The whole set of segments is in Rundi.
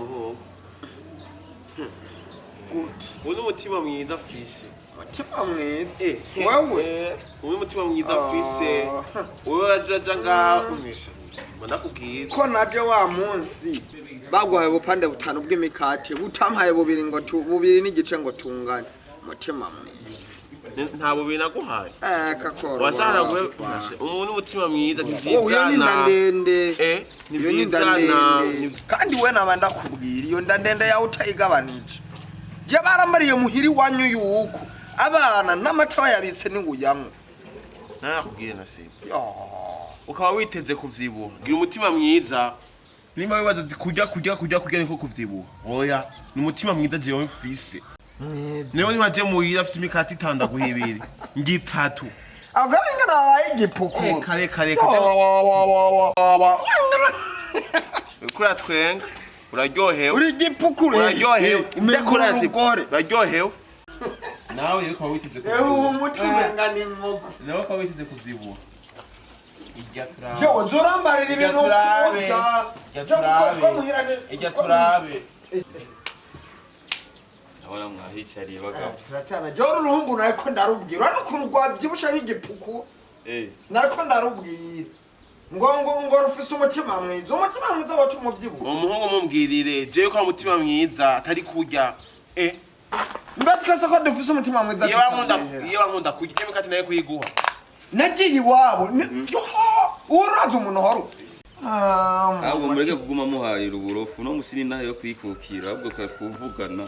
Muhungu, uwo ni umutima mwiza mfise. Umutima mwiza wewe? Uwo ni umutima mwiza mfise. Wowe uraja ngaho umwisha, ndakubwira. Ko naje wa munsi bagwaye ubupande butanu bw'imikate, butampaye bubiri ngo bubiri n'igice ngo tungane, umutima mwiza. Nta bubiri naguhaye. Kakoro. Wasanga umuntu umutima mwiza Iyo ni inda ntivyizana. ndende. Iyo ni inda Ntivyizana. ndende, kandi we naba ndakubwira, iyo nda ndende yawe utayigabanije, je barambariye muhiri wanyu yuko abana n'amata bayabitse niwuyanywa. Nakubwiye Nasibu. Yo. Ukaba witeze kuvyibuha, gira umutima mwiza. Nimba wibaza ati kurya, kurya, kurya, kurya niko kuvyibuha, oya, ni umutima mwiza jewe mfise. Niyo niba je muhira afise imikate itanu, ibiri ngitatu. Akaringana wabaye igipukuru. Kare kare. Uriko uratwenga, uraryohewe. Uri igipukuru. Uraryohewe. Umenga uri urugore. Uraryohewe nawe rero, ukaba witeze Ewe, kuvyibuha. umutwe umenga ni inkoko. Nawe ukaba witeze kuvyibuha, irya turabe. Jewe nzorambarira Irya ibintu turabe. ukunda. Irya Jewe turabe. ko muhira Irya turabe. Ndabona mwahicariye bagabo. Turatana. Jewe uruhungu nariko ndarubwira, urabona ukuntu rwavyibushe nk'igipuku. Nariko ndarubwira ngo rufise umutima mwiza, umutima mwiza wacu umuvyibuha. Uwo muhungu mumbwirire jewe ko ari umutima mwiza atari kurya. Mbe twese ko dufise umutima mwiza, Iyo bankunda tutamenyera. Iyo bankunda kurya, imikate nayo kuyiguha. Nagiye iwabo urazi umuntu uhora ufise. Ah, Ahubwo mureke kuguma muharira uburofu, no musi ni nayo yo kwikukira, ahubwo kwa twuvugana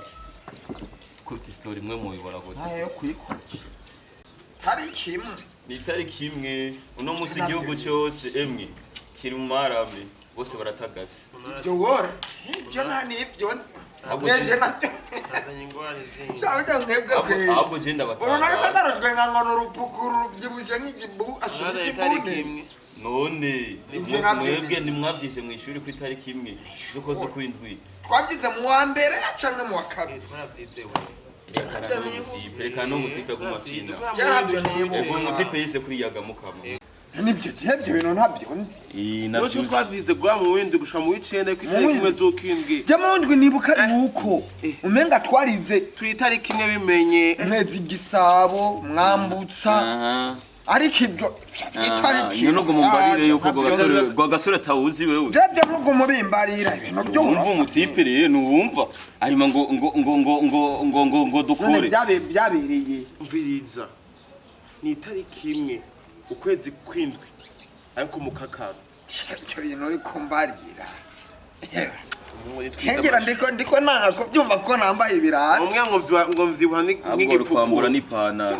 kubita story imwe mubibona gute? Nayo kwikukira tari kimwe. Ni itariki imwe uno musi, igihugu cyose emwe kiri mu marame, bose baratagaze. Ibyo wore ibyo nta n'ibyo nzi. Ahubwo Neje nabyo. Azanye ingorane zindi. Shaka mwebwe kweri. Ahubwo je Ubu nariko ndabatanga. ndarojwe nka ngo ni urupukuru rubyibushe nk'igibu ashize Azanye itariki igibuni. imwe. None Ibyo nabyo mwebwe ntimwabyise mu ishuri ku itariki imwe z'ukwezi kw'indwi? Twabyize mu wa mbere canke mu wa kabiri. Twarabyizewe. Reka n'umutipe aguma akina. Je ntabyo nibuka. Ubwo umutipe yise kuri yaga mukama. Nibyo, je ibyo bintu ntabyo nzi. Nuko twavyize guhera mu w'indwi gushika mu w'icenda, ko itariki imwe z'ukwindwi. Je mu ndwi nibuka yuko umenga twarize Turi itariki imwe bimenye. Mwezi Gisabo, Mwambutsa, ariko ibyo itariki None ubwo mumbarire yuko ubwo gasore atawuzi wewe. Jebyo nubwo mubimbarira ibintu Wumva by'uburofa. umutipe rero nuwumva hanyuma ngo None dukore. Byabereye Mviriza, ni itariki imwe ukwezi kw'indwi, ariko mu kakaro. Ibyo bintu uri kumbarira cengera, ndiko nanga kubyumva kuko nambaye ibirato. Umwe ngo mvyibuha Ahubwo uri kwambura nk'igipuku. n'ipantaro.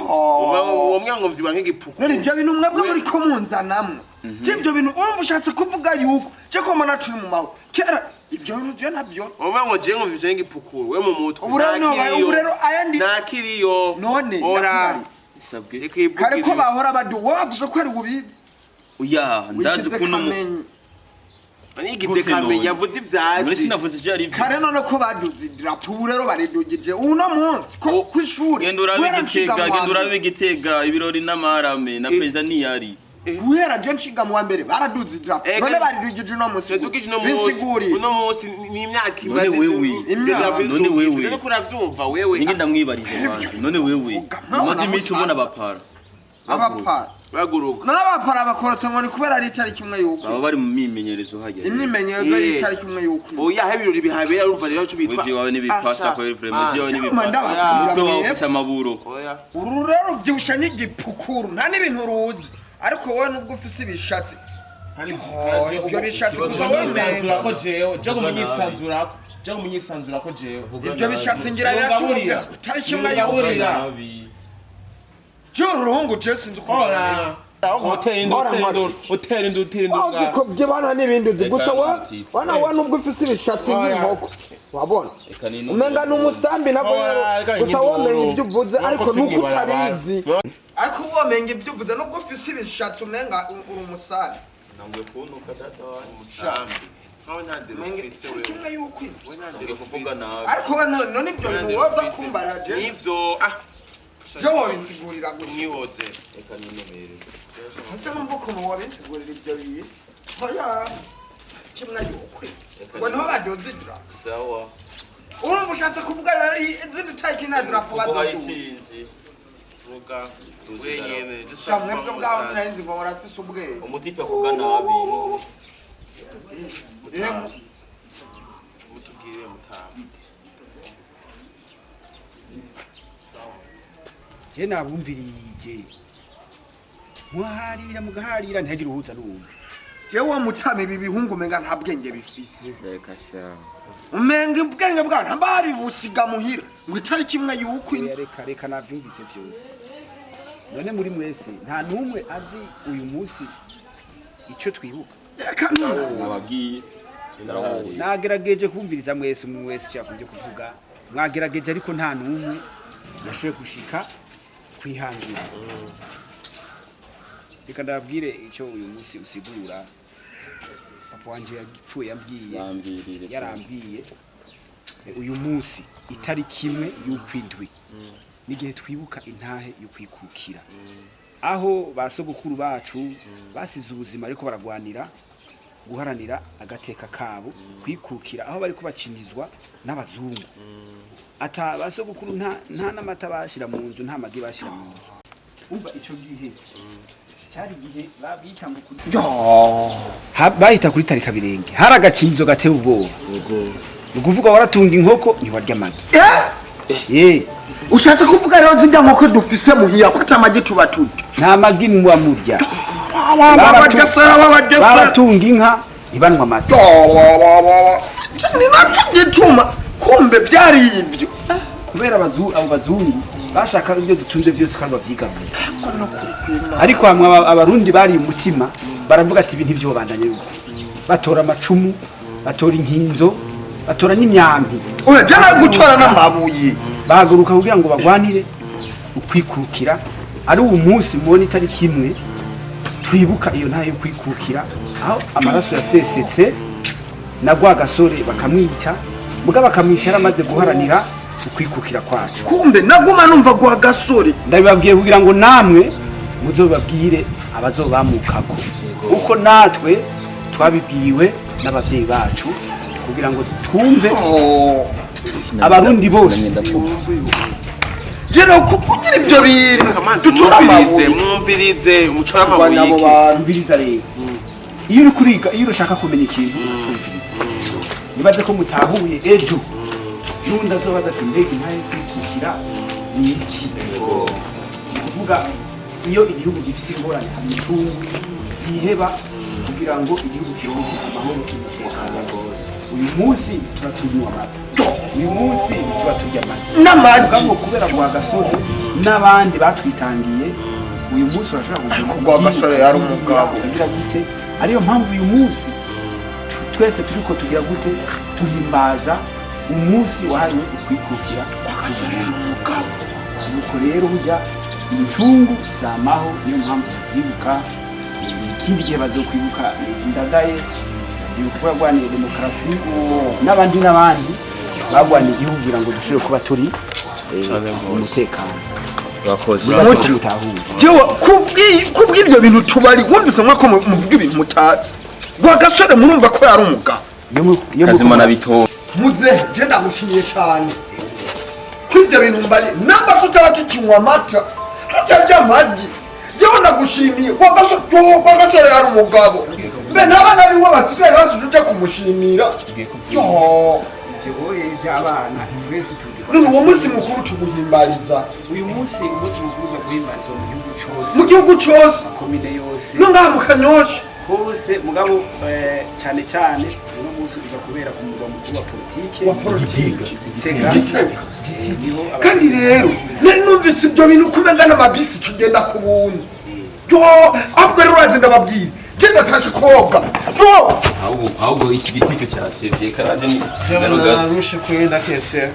Umwe ngo mvyibuha nk'igipuku. None ibyo bintu mwebwe muri ko munzanamwo, je ibyo bintu urumva ushatse kuvuga yuko je ko mbona turi mu mahoro kera, ibyo bintu je ntabyo. Umwe ngo je ngo mvyibuha nk'igipuku, we mu mutwe. Ubu rero ubu rero ayandi Ntakiriyo. None ora. ndakubaritse. Sabwe. Kare ko bahora badu wavuze ko ari ubizi. Oya, ndazi Wigize kuno Kamenyi. Nigize Gute Kamenyi? none? Yavuze None ivyazi. sinavuze ivyo ari byo. Kare none ko baduze idarapo, ubu rero baridugije uno munsi ko kw'ishuri. Genda urabe Guhera nshiga Igitega, mu wa genda urabe mbere. Igitega, ibirori n'amarame na perezida niyari. Guhera je nshiga mu wa mbere baraduze idarapo. None baridugije uno munsi. Tudugije uno munsi. Bisiguriye. Uno munsi ni imyaka None imaze. wewe. Imyaka. None wewe. None ko uravyumva wewe. Ninge ndamwibarije wanje. None wewe Vuga, mama, umaze iminsi ubona mutasa. abapara. Abapara. Baguruka. None abapara bakorotse ngo ni kubera ari itariki imwe y'uko Baba bari mu myimenyerezo hajya. Imyimenyerezo y'itariki imwe y'uko. Oya, aho ibirori bihabera, urumva rero ico bitwa Ivyo wawe n'ibipasa Asha. kwa vraiment, ivyo wawe Cyangwa n'ibipasa. ndababwira Umutwe wawe mwebwe. ufise amaburo. Oya. Uru rero ruvyibushe nk'igipukuru, nta n'ibintu ruzi, ariko wowe nubwo ufise ibishatsi. Oh, ibyo bishatsi gusa womenga. Ko jewe je kumunyisanzurako, je kumunyisanzurako jewe. Ibyo bishatsi ngira biratuma itariki imwe y'uko. Ngaburira. Je uru ruhungu je sinzi ukuntu rumeze. Utera indu, utera indu, utera indu, utera indu. Wazi ko byibana n'ibindi uzi gusa Reka wa n'umutipe. wana wa nubwo ufise ibishatsi nk'inkoko wabona Reka ni umenga ni umusambi nabwo Oya, rero reka gusa nyinduru. womenga ibyo uvuze, ariko Nuko nuko singibarabara. utabizi, ariko womenga ibyo uvuze nubwo ufise ibishatsi umenga uri umusambi. Ntabwo kunuka data wanjye. Umusambi nkawe, nta ndero Umenga ufise wewe. kimwe yuko We nta ndero Ntabwo kuvuga ufise. nabi. Ariko we none ibyo We nta bintu ndero woza ufise. kumbara je Nivyo ah. Je wobisigurira gusa. Mwihoze. Reka ninomere. Ese numva ukuntu wobisigurira ibyo bintu, oya. Kimwe yukwe ngo niho badoze idarapo. Sawa. Urumva ushatse kuvuga rero izindi tariki nta darapo Kuko hari bazoduza. intsinzi. Vuga wenyene. Sha, mwebwe bwaho nari nzi ngo murafise ubwenge. Umutipe avuga nabi. Yemwe. Mutubwire, mutaha. Je nabumvirije, muharira mugaharira, ntihagire uhuza n'uwumva. Jewe mutama, ibi bihungu umenga nta bwenge bifise. Reka sha. Umenga ubwenge bwabo ntababibusiga muhira, ngo itariki imwe y'ukwi. Oya, reka reka, navyumvise vyose. None muri mwese nta n'umwe azi uyu munsi ico twibuka? Reka nuna. Nababwiye. Ndarahariye. Nagerageje kumviriza mwese, umwe wese icyo yakunze kuvuga mwagerageje, ariko nta n'umwe yashoboye gushika kwihangira. Reka ndababwire icyo uyu munsi usigura. Papa wanje yapfuye yambwiye, Bambirire. yarambwiye uyu munsi itariki 1 y'ukwindwi n'igihe twibuka intahe y'ukwikukira, aho ba sogokuru bacu basize ubuzima ariko baragwanira guharanira agateka kabo, kwikukira, aho bari kubacinizwa n'abazungu. Ata ba sogokuru nta n'amata bashira mu nzu, nta magi bashira mu nzu. Umva, ico gihe cyari igihe babita ngo bahita kuri tarika birenge, hari agacinyizo gateye ubwoba. Ni ukuvuga waratunga inkoko, ntiwarya amagi. Ye. Ushatse kuvuga rero zirya nkoko dufise muhira ko atamagi tuba turya? Nta magi muba murya. Babagesera, babagesera. Baratunga inka, ntibanwa amata. Ni nacyo gituma kumbe byari ibyo. Kubera abo bazungu bashaka ibyo dutunze byose kandi bavyigarurira, ariko hamwe abarundi bari umutima, baravuga ati ibi ntivyobandanye yuko batora amacumu, batora inkinzo, batora n'imyambi. Oya, jana gutora n'amabuye. Bahaguruka kugira ngo bagwanire ukwikukira. Ari uwo munsi mubona itariki 1 twibuka iyo ntayo yo kwikukira, aho amaraso yasesetse na Rwagasore bakamwica, muga bakamwica yaramaze guharanira ukwikukira kwacu. Kumbe naguma numva gwa gasore. Ndabibabwiye kugira ngo namwe muzobabwire abazobamukako uko natwe twabibwiwe n'abavyeyi bacu, kugira ngo twumve abarundi bose. Jero kugira ibyo bintu dutura Mwumvirize. amabuye. Mwumvirize umuco Kurwanya abo w'amabuye. bantu. Umviriza rero, iyo uri kuriga, iyo ushaka kumenya ikintu, uracumviriza. Nibaze ko mutahuye, ejo n'undi azobaza ati mbega intahe yo kwikukira ni iki? Ni ukuvuga iyo igihugu gifite ingorane, hari incungu ziheba kugira ngo igihugu kironke amahoro n'umutekano. Uyu munsi tuba tunywa amata, uyu munsi tuba turya amata n'amagi. Mugabo kubera Rwagasore n'abandi batwitangiye, uyu munsi urashobora kugira Ariko Rwagasore yari umugabo. Ukagira gute? Ariyo mpamvu uyu munsi twese turiko tugira gute? Tuhimbaza umunsi wahariwe ukwikukira. Rwagasore yari umugabo. Nuko rero burya incungu zamaho, niyo mpamvu bazibuka. Ikindi gihe bazokwibuka Ndadaye, bazibuka ko yarwaniye demokarasi, n'abandi n'abandi bagwaniye igihugu kugira ngo dushobore kuba turi umutekano. Urakoze. Nibaze ko mutahuye. Jewe kubw'ibyo bintu tubari wumvise mwako muvuga ibintu mutazi. Rwagasore murumva ko yari umugabo. Iyo Kazima na bito. Muzehe, je ndagushimiye cyane ko ibyo bintu mbari namba tutaba tukinywa amata, tutarya amagi. Jewe ndagushimiye. Rwagasore yari umugabo, mbe n'abana biwe basigaye basi tujya kumushimira. Yo. Ivyo by'abana twese tuzi ko None uwo munsi mukuru tuguhimbariza? Uyu munsi, umunsi mukuru uza guhimbarizwa mu gihugu cose, mu gihugu cose, komine yose, no ngaha mu Kanyosha. Hose. Mugabo cyane cyane uno munsi uza kubera ku murwa mukuru wa politike, wa politike. Gitega. Gitega. Niho Kandi rero nari numvise ibyo bintu kumenga n'amabisi tugenda ku buntu. Yo, ahubwo rero urazi, ndababwira, genda tashe koga yo. Ahubwo iki giti cyo cyatevye karaje ni garugasi. Narushe kwenda kese.